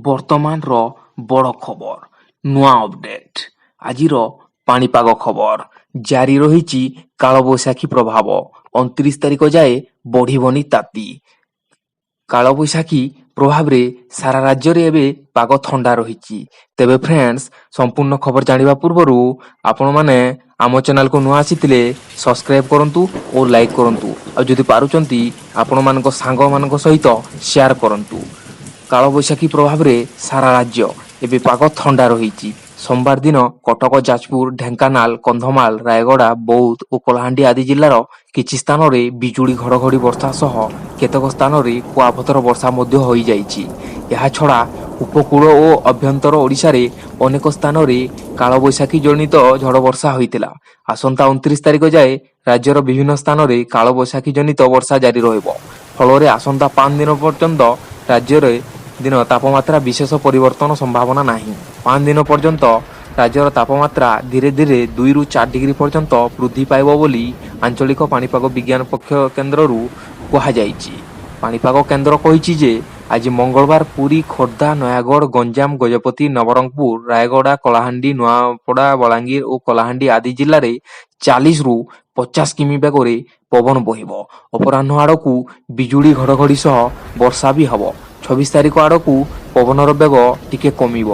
ବର୍ତ୍ତମାନର ବଡ଼ ଖବର, ନୂଆ ଅପଡେଟ୍, ଆଜିର ପାଣିପାଗ ଖବର। ଜାରି ରହିଛି କାଳବୈଶାଖୀ ପ୍ରଭାବ, 29 ତାରିଖ ଯାଏ ବଢ଼ିବନି ତାତି। କାଳବୈଶାଖୀ ପ୍ରଭାବରେ ସାରା ରାଜ୍ୟରେ ଏବେ ପାଗ ଥଣ୍ଡା ରହିଛି। ତେବେ ଫ୍ରେଣ୍ଡସ୍, ସମ୍ପୂର୍ଣ୍ଣ ଖବର ଜାଣିବା ପୂର୍ବରୁ ଆପଣମାନେ ଆମ ଚ୍ୟାନେଲକୁ ନୂଆ ଆସିଥିଲେ ସବସ୍କ୍ରାଇବ୍ କରନ୍ତୁ ଓ ଲାଇକ୍ କରନ୍ତୁ, ଆଉ ଯଦି ପାରୁଛନ୍ତି ଆପଣମାନଙ୍କ ସାଙ୍ଗମାନଙ୍କ ସହିତ ସେୟାର କରନ୍ତୁ। କାଳବୈଶାଖୀ ପ୍ରଭାବରେ ସାରା ରାଜ୍ୟ ଏବେ ପାଗ ଥଣ୍ଡା ରହିଛି। ସୋମବାର ଦିନ କଟକ, ଯାଜପୁର, ଢେଙ୍କାନାଳ, କନ୍ଧମାଳ, ରାୟଗଡ଼ା, ବୌଦ୍ଧ ଓ କଳାହାଣ୍ଡି ଆଦି ଜିଲ୍ଲାର କିଛି ସ୍ଥାନରେ ବିଜୁଳି ଘଡ଼ଘଡ଼ି ବର୍ଷା ସହ କେତେକ ସ୍ଥାନରେ କୁଆପଥର ବର୍ଷା ମଧ୍ୟ ହୋଇଯାଇଛି। ଏହାଛଡ଼ା ଉପକୂଳ ଓ ଆଭ୍ୟନ୍ତର ଓଡ଼ିଶାରେ ଅନେକ ସ୍ଥାନରେ କାଳବୈଶାଖୀ ଜନିତ ଝଡ଼ ବର୍ଷା ହୋଇଥିଲା। ଆସନ୍ତା 29 ତାରିଖ ଯାଏ ରାଜ୍ୟର ବିଭିନ୍ନ ସ୍ଥାନରେ କାଳବୈଶାଖୀ ଜନିତ ବର୍ଷା ଜାରି ରହିବ। ଫଳରେ ଆସନ୍ତା 5 ଦିନ ପର୍ଯ୍ୟନ୍ତ ରାଜ୍ୟରେ ଦିନ ତାପମାତ୍ରା ବିଶେଷ ପରିବର୍ତ୍ତନ ସମ୍ଭାବନା ନାହିଁ। 5 ଦିନ ପର୍ଯ୍ୟନ୍ତ ରାଜ୍ୟର ତାପମାତ୍ରା ଧୀରେ ଧୀରେ 2ରୁ 4 ଡିଗ୍ରୀ ପର୍ଯ୍ୟନ୍ତ ବୃଦ୍ଧି ପାଇବ ବୋଲି ଆଞ୍ଚଳିକ ପାଣିପାଗ ବିଜ୍ଞାନ ପକ୍ଷ କେନ୍ଦ୍ରରୁ କୁହାଯାଇଛି। ପାଣିପାଗ କେନ୍ଦ୍ର କହିଛି ଯେ ଆଜି ମଙ୍ଗଳବାର ପୁରୀ, ଖୋର୍ଦ୍ଧା, ନୟାଗଡ଼, ଗଞ୍ଜାମ, ଗଜପତି, ନବରଙ୍ଗପୁର, ରାୟଗଡ଼ା, କଳାହାଣ୍ଡି, ନୂଆପଡ଼ା, ବଲାଙ୍ଗୀର ଓ କଳାହାଣ୍ଡି ଆଦି ଜିଲ୍ଲାରେ 40ରୁ 50 କିମି ବେଗରେ ପବନ ବହିବ। ଅପରାହ୍ନ ଆଡ଼କୁ ବିଜୁଳି ଘଡ଼ଘଡ଼ି ସହ ବର୍ଷା ବି ହେବ। 26 ତାରିଖ ଆଡ଼କୁ ପବନର ବେଗ ଟିକେ କମିବ।